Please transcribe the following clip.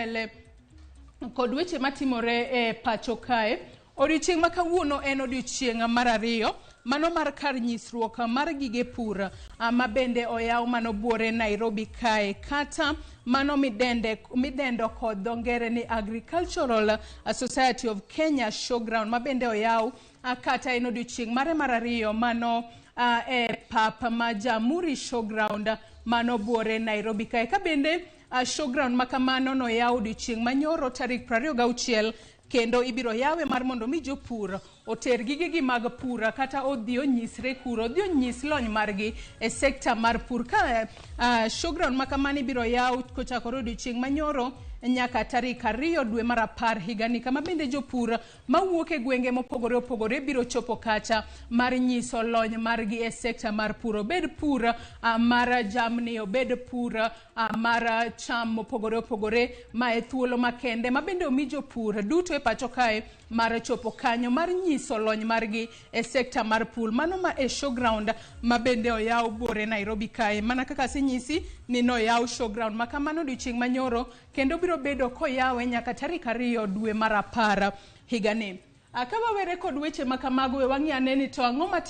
mbele kod weche matimore e pacho kae. Odiochieng' ma kawuono en odiochieng' mar ariyo mano mar kar nyisruok mar gige pur ma bende oyaw mano buore Nairobi kae, kata mano midendo kod dho ngere ni Agricultural Society of Kenya Showground, ma bende oyaw kata en odiochieng' mare mar ariyo mano e pap ma Jamhuri Showground mano buore Nairobi kae. Ka bende showground ma kamano noyaw odiochieng' manyoro tarik 26, kendo ibiro yawe mar mondo mi jopur oter gigegi mag pur kata odhi onyisre kuro, odhi onyis lony margi e sekta mar pur. Ka showground ma kamano ibiro yaw kochakore odiochieng' manyoro nyaka tarik 2 dwe mar 10 higani, kama bende jopur mawuok e gwenge mopogore opogore biro chopo kacha mar nyiso lony margi e sekta mar pur, obed pur mar jamni, obed pur mar cham mopogore opogore. Ma e thuolo makende ma bende omi jopur duto e pacho kae mar chopo kanyo mar nyiso lony margi e sekta mar pur, mano ma e showground ma bende oyaw buore Nairobi kae. Mana kaka asenyisi ni noyaw showground ma kamano odiochieng' manyoro, kendo biro bedo koyawe nyaka tarik 2 dwe mar 10 higani. Ka wawere kod weche ma kamago, we wang'i ane ni to ang'o matimore.